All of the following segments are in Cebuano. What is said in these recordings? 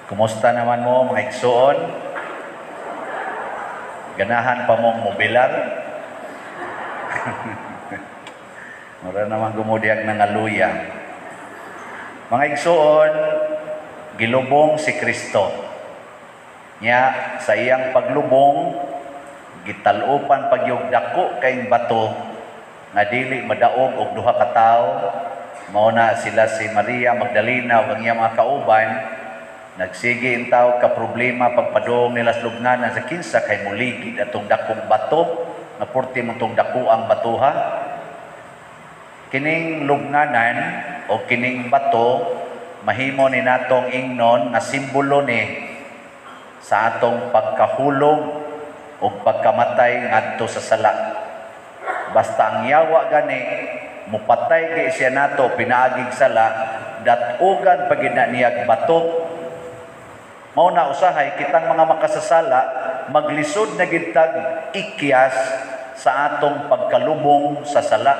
Kumusta naman mo, mga igsuon? Ganahan pa mong mobilar? Mura naman gumudiyag ng aluya. Mga igsuon, gilubong si Kristo. Nya sa iyang paglubong, gitalupan pagyog dako kay bato nga dili madaog og duha ka tawo. Mao na sila si Maria Magdalena ug ang iyang mga kauban nagsige in tawag ka problema pagpadong nila sa lubnganan sa kinsa kay muligid atong dakong bato nga purti man tong dako ang batuha. Kining lubnganan o kining bato mahimo ni natong ingnon nga simbolo ni sa atong pagkahulog o pagkamatay ngadto sa sala. Basta ang yawa gani mupatay kay siya nato pinaagig sala, datugan pa gid na niyag bato. Mao na usahay kitang mga makasasala maglisod na gid tag ikyas sa atong pagkalubong sa sala.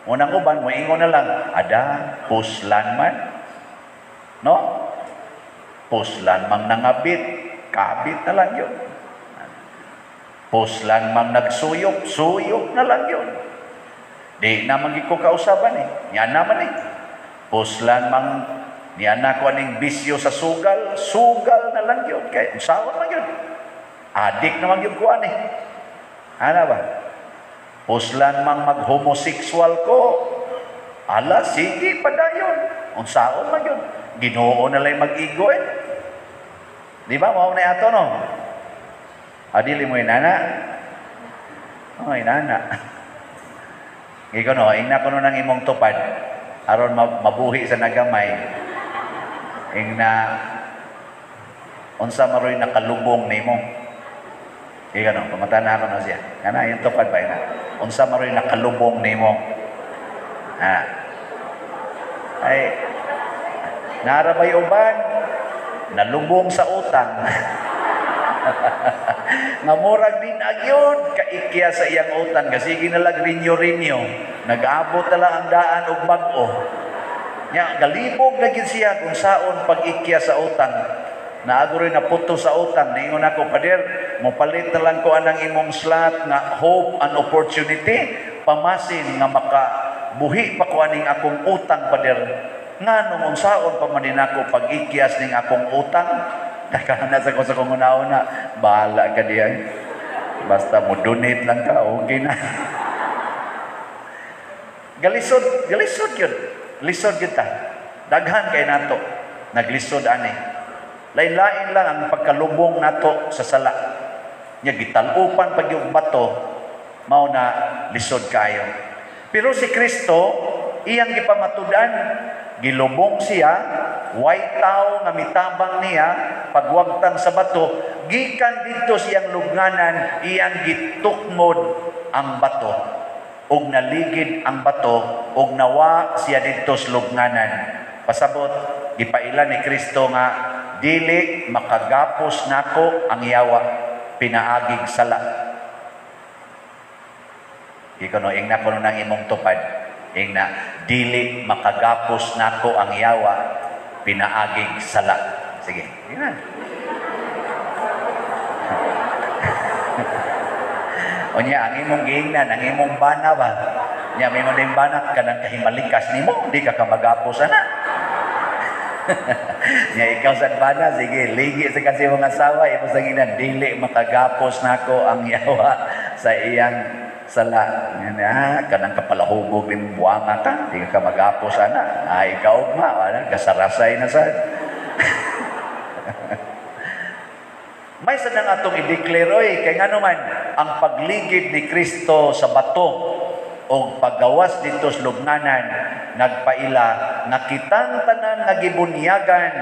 Unang uban moingon na lang, ada puslan man. No? Puslan mang nangabit, kabit na lang yun. Puslan mang nagsuyop, suyop na lang yun. Di naman gid ko kausaban eh. Niya naman eh. Puslan mang niya na ko aning bisyo sa sugal, sugal na lang yun. Kaya usawan man yun. Adik naman yun ko ani. Ana ba? Puslan mang mag-homosexual ko, ala, sige, padayon. Unsaon man yun. Ginoo na lang mag-igo eh. Di ba? Mao na ato, no? Adili mo inana? Oh, inana. Gigo no, ingna ko no ng imong tupad aron mabuhi sa nagamay. Ingna unsa maroy nakalubong nimo. Gigo no, pamata na ako no siya. Kana yung tupad ba ina? Unsa maroy nakalubong nimo? Ah. Ay narabay uban nalubong sa utang. Nga murag din agyon kaikya sa iyang utang kasi ginalag rinyo-rinyo, nag-abot na lang ang daan og bag-o. Nya galibog na gid siya kung saon pag-ikya sa utang. Naaguroy na puto sa utang. Niingon ako, "Pader, mopalit na lang ko anang imong slot nga hope and opportunity, pamasin nga makabuhi pa ko aning akong utang, pader." Nganong unsaon pa man din ako pag-ikyas ning akong utang? Nakana sa ko sa kong una-una, bahala ka diyan. Basta mo donate lang ka, okay na. Galisod, galisod yun. Lisod kita. Daghan kay nato. Naglisod ani. Lain-lain lang ang pagkalubong nato sa sala. Nya gitalupan pag yung bato, mao na lisod kayo. Pero si Kristo, iyang gipamatud-an, gilubong siya, way tao nga mitabang niya, pagwagtang sa bato, gikan didto siyang lubnganan, iyang gitukmod ang bato. Og naligid ang bato, og nawa siya didto sa lubnganan. Pasabot, gipaila ni Kristo nga dili makagapos nako ang yawa pinaagig sala. Ikaw no, ingna ko nang imong tupad. Ingna, dili makagapos nako ang yawa pinaagig sala. Sige, ingna. Unya, ang imong giingnan, ang imong bana ba? Nya, may mga bana, kanang kahimalikas nimo, di ka kamagapos ana. Nya, ikaw sa bana, sige, ligi sa kasi mga asawa, imo sa ginan, dili makagapos nako ang yawa sa iyang sala. Nya, kanang kapalahubog ni buwanga ka, di ka kamagapos ana. Ay, ikaw ma, wala, kasarasay na sad. May sa nang atong i-declare, oy, kay ngano man, ang pagligid ni Kristo sa bato o paggawas dito sa lubnganan, nagpaila nga kitang tanan nga gibunyagan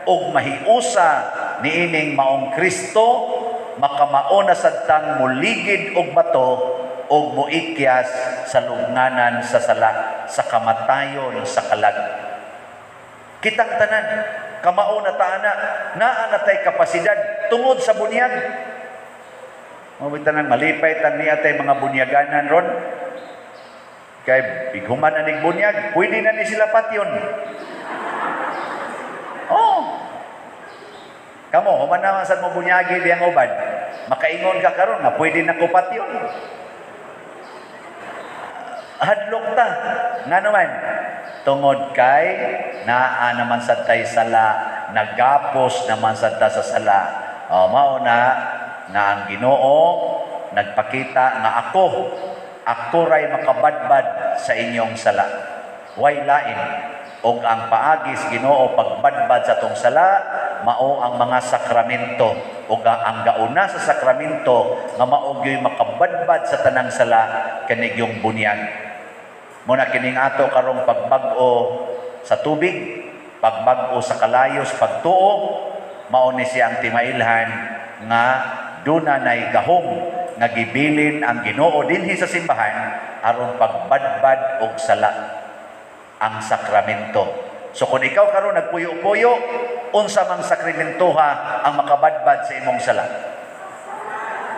og mahiusa niining maong Kristo, makamao na sadtang muligid og bato og muikyas sa lubnganan sa sala, sa kamatayon sa kalag. Kitang tanan, kamao na taana, naa na tay kapasidad tungod sa bunyag. Mabit tanan malipay tan niya tay mga bunyaganan ron. Kay bighuman anig bunyag, pwede na ni sila patyon. Oh. Kamo, human naman sad mo bunyagi diyang uban. Makaingon ka karon nga pwede na ko patyon. Hadlok ta. Nga naman, tungod kay naa naman sad tay sala, nagapos naman sad ta sa sala. O, mao na nga ang Ginoo nagpakita nga ako ray makabadbad sa inyong sala. Way lain. Og ang paagi sa Ginoo pagbadbad sa atong sala mao ang mga sakramento, ug ang gauna sa sakramento nga mao gyoy makabadbad sa tanang sala kani yung bunyag. Mao na kining ato karong pagbag-o sa tubig, pagbag-o sa kalayos, pagtuo, mao ni siya ang timailhan nga duna nay gahom nga gibilin ang Ginoo dinhi sa simbahan aron pagbadbad og sala, ang sakramento. So kung ikaw karon nagpuyo-puyo, unsa mang sakramentoha ang makabadbad sa imong sala?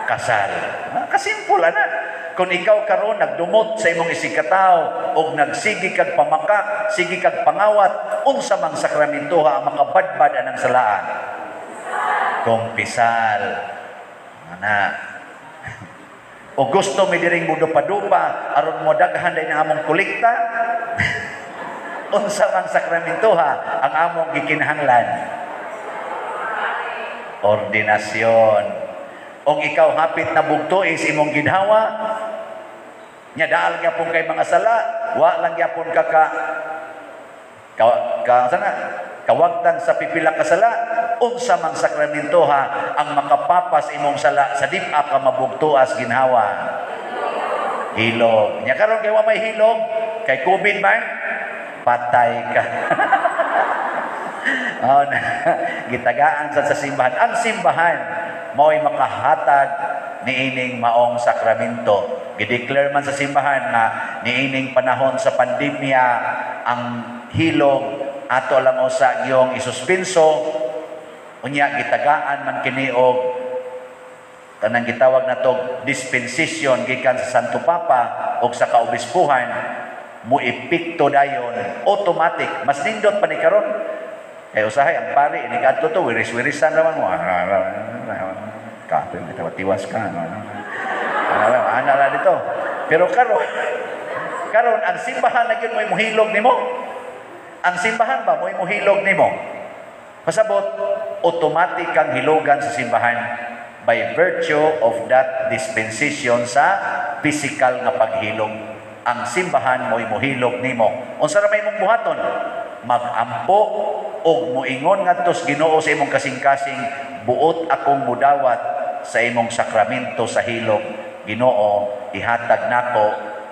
Kasal. Ah, kasimple ana. Kung ikaw karon nagdumot sa imong isigkatawo og nagsigi kag pamakak, sige kag pangawat, unsa mang sakramentoha ang makabadbad anang salaan? Kumpisal. Ana. O gusto mi diring mudupa-dupa aron mo daghan din ang among kolekta? Unsa mang sakramentoha ang among gikinahanglan? Ordinasyon. Og ikaw hapit na bugto is imong ginhawa, nya daal gyapon kay mga sala, wa lang gyapon ka sana kawagtang sa pipila ka sala, unsa mang sakramentoha ang makapapas imong sala sa dip-a ka mabugtuas ginhawa? Hilog. Nya karon kay wa may hilog, kay COVID man, patay ka. Oh, na, gitagaan sa simbahan. Ang simbahan mao'y makahatag niining maong sakramento. Gideclare man sa simbahan nga niining panahon sa pandemya, ang hilog ato lang usa gyong isuspenso. Unya gitagaan man kini og kanang gitawag nato dispensation gikan sa Santo Papa og sa kaobispuhan, mo epekto dayon automatic. Mas nindot pa ni karon kay usahay ang pari ini kadto to wiris-wirisan naman mo ka, tiwas ka ana ra dito. Pero karon karon ang simbahan na gyud mo'y mohilog nimo. Ang simbahan ba mo'y mohilog nimo? Pasabot, automatic kang hilogan sa simbahan by virtue of that dispensation sa physical nga paghilog. Ang simbahan mo'y mohilog nimo. Unsa ra may imong buhaton? Magampo og moingon ngadto sa Ginoo sa imong kasing-kasing, "Buot akong mudawat sa imong sakramento sa hilog. Ginoo, ihatag nako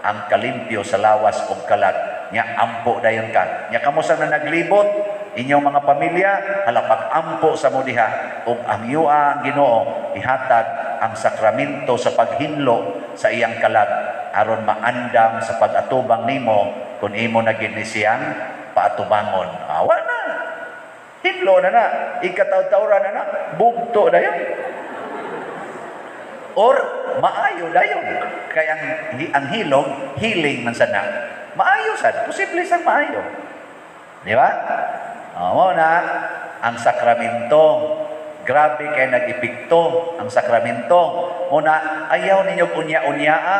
ang kalimpyo sa lawas ug kalag." Nya ampo dayon ka. Nya kamo sa na naglibot inyong mga pamilya, hala, pag-ampo sa mo diha ug ang ang Ginoo ihatag ang sakramento sa paghinlo sa iyang kalag aron maandam sa pag-atubang nimo kung imo na gid ni siyang paatubangon. Awa na. Hinlo na na. Ikataw-tawra na na. Bugto dayon. Or maayo dayon. Kay ang hilog, healing man sana. Maayo sad. Posible sang maayo. Di ba? O, na ang sakramento. Grabe kay nag-epekto ang sakramento. Muna, ayaw ninyo unya-unyaa.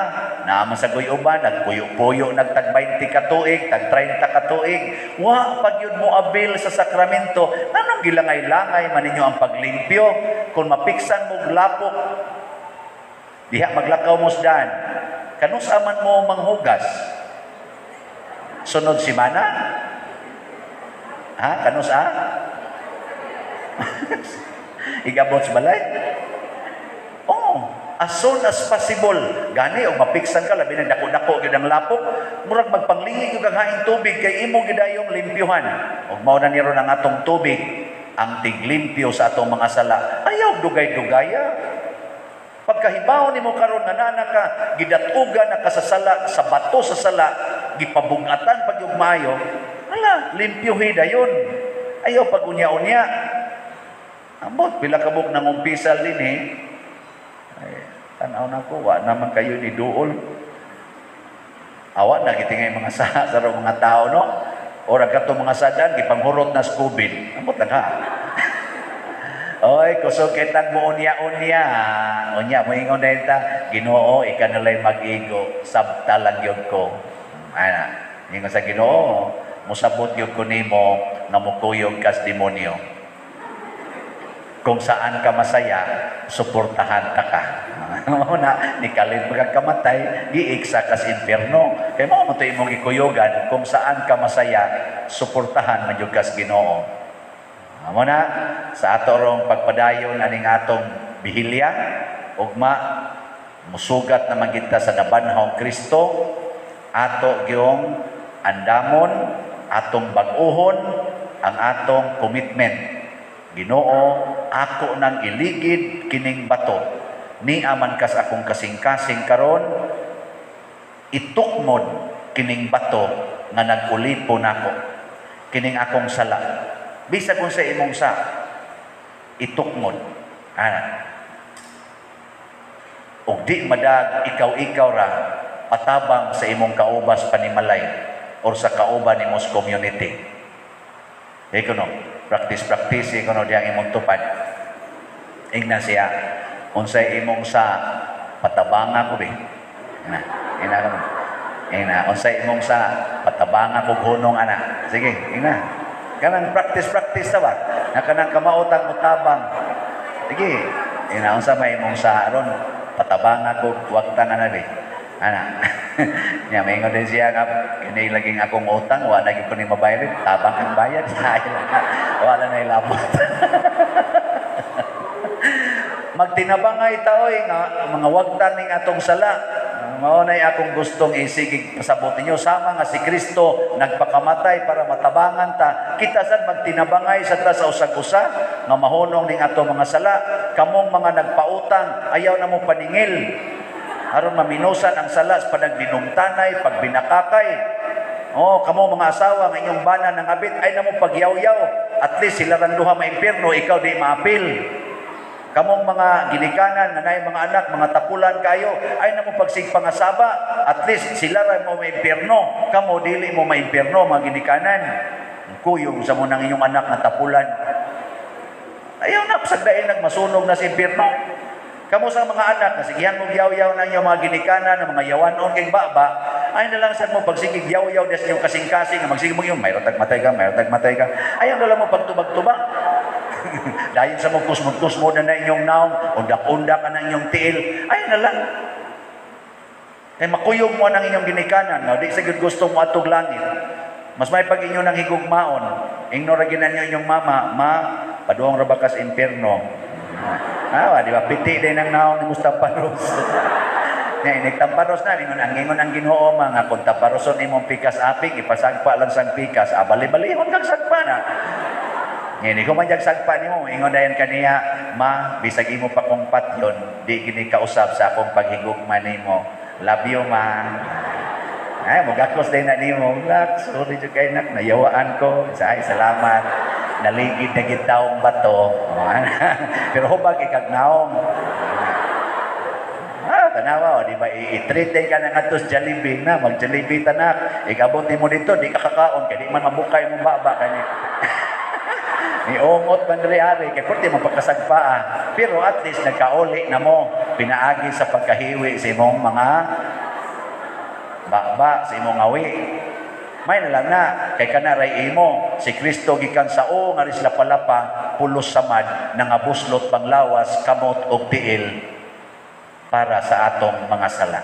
Naaman sa uban, nagpuyo-puyo, nagtag 20 ka tuig, tag 30 ka tuig. Wa pag yun mo abil sa sakramento. Anong gilangay-langay man ninyo ang paglimpyo? Kung mapiksan mo lapok, diha maglakaw mo sdan. Kanus aman mo manghugas? Sunod simana? Ha? Kanus a? Igabot sa balay? Oh, as soon as possible. Gani, o mapiksan ka, labi na dako-dako gyud ang lapok, murag magpanglingi gyud kang haing tubig kay imo gidayong limpyuhan. Ug mao na niro ang atong tubig ang tiglimpyo sa atong mga sala. Ayaw dugay-dugaya. Pagkahibaw nimo karon nga nana ka, gidatugan na ka sa sala, sa bato sa sala, gipabugatan pag yung maayo, hala, limpyuhi dayon. Ayaw pag unya-unya. Ambot, pila ka buok nang umpisal din eh. Ay, tanaw na ko, wa naman kayo ni duol. Awa na gitingay mga sa sa mga tao, no? Ora kato mga sadan gipanghurot na sa COVID. Ambot lang ha. Oy, kusog kitang mo unya-unya. Unya, moingon na ta, "Ginoo, ikaw na lang mag-igo, sabta lang gyud ko." Ana, ingon sa Ginoo, "Musabot gyud ko nimo nga mukuyog kas demonyo. Kung saan ka masaya, suportahan ta ka." Mao na, nikalit magkamatay, giiksa kas impierno. Kay mao mo to imong gikuyugan, kung saan ka masaya, suportahan man jud kas Ginoo. Amo na, sa ato rong pagpadayon aning atong bihilya, ugma, musugat naman kita sa nabanhawng Kristo, ato gyung andamon, atong bag-uhon, ang atong commitment. "Ginoo, ako nang iligid kining bato. Nia man kas akong kasing-kasing karon, itukmod kining bato nga nag-ulipo nako. Kining akong sala." Bisag kung sa imong sa, itukmod. Ana. Ug di madag ikaw-ikaw ra patabang sa imong kaubas panimalay or sa kauban nimo sa community. Iko no, practice practice iko no diyang imong tupad. Ingna siya, "Unsay imong sa, patabanga ko be." Ina, ina ko. Ina, "Unsay imong sa, patabanga ko hunong ana." Sige, ina. Kanang practice practice ta ba? Na kanang kamaotang mutabang. Sige, ina, "Unsa may imong sa aron, patabanga ko wagtang ana be." Ana. Nya maingon din siya nga kini laging akong utang, wa na gyud ko ni mabayad, tabang kang bayad sa wala na ilabot. Magtinabangay taoy nga mga wagtan ning atong sala. Mao nay akong gustong isigig pasabot ninyo, sama nga si Kristo nagpakamatay para matabangan ta, kita sad magtinabangay sa ta sa usag-usa nga mahunong ning atong mga sala. Kamong mga nagpautang, ayaw na mo paningil aron maminusan ang sala sa panaglinumtanay, pagbinakakay. Oh, kamo mga asawa nga inyong bana ng abit, ay na mo pagyaw-yaw. At least sila rang duha maimpierno, ikaw di maapil. Kamong mga ginikanan nga naay mga anak, mga tapulan kayo, ay na mo pagsigpangasaba. At least sila ra mo maimpierno, kamo dili mo maimpierno, mga ginikanan. Kuyog sa mo ng inyong anak nga tapulan. Ayaw na pasagdain nagmasunog na sa impierno. Kamo sa mga anak na sigihan mo yaw-yaw na inyong mga ginikanan, ng mga yawanon kay baba, ay na lang sad mo pagsigig yaw-yaw des inyong kasing-kasing, magsige mo yung mayroon tagmatay ka, mayroon tagmatay ka. Ayaw na lang mo pagtubag-tubag. Dayon sa mo kusmod-kusmod na na inyong naong, undak-undak ka na inyong tiil, ay na lang. Kay makuyog mo ang inyong ginikanan, no? Di sa gusto mo atog langit. Mas may pag inyo ng higugmaon, ingno ra ginan niyo inyong mama, "Ma, paduong ra ba kas impierno?" Ah, di ba? Piti din ang naong ni Mustaparos. Nya inig tamparos na ingon ang Ginoo mga kung tamparoson imong pikas aping ipasagpa lang sang pikas, ah, bali-balihon kag sagpa na. Ngini ko man jag sagpa nimo, ingon dayon kaniya, "Ma, bisag imo pa kong patyon, di gini kausap sa akong paghigugma nimo. Love you, Ma." Ay, mugakos din na nimo. "Lak, sorry jud kay nak, nayawaan ko. Say, salamat. Naligid na gid taong bato." Pero hubag ikag naong. Ah, tanawa, o, di ba? I-treat din ka na nga to sa Jollibee na, mag-Jollibee tanak. Ikabot nimo dito, di ka kakaon, kay di man mabukay mong baba kani. Niungot man diri ari, kay pwede mapagkasagpa ah. Pero at least nagkauli na mo, pinaagi sa pagkahiwi sa imong mga baba, sa imong awi. May na lang na, kay kana ray imo, si Kristo gikan sa o nga ris lapalapa, pulos samad, nangabuslot panglawas, kamot og tiil para sa atong mga sala.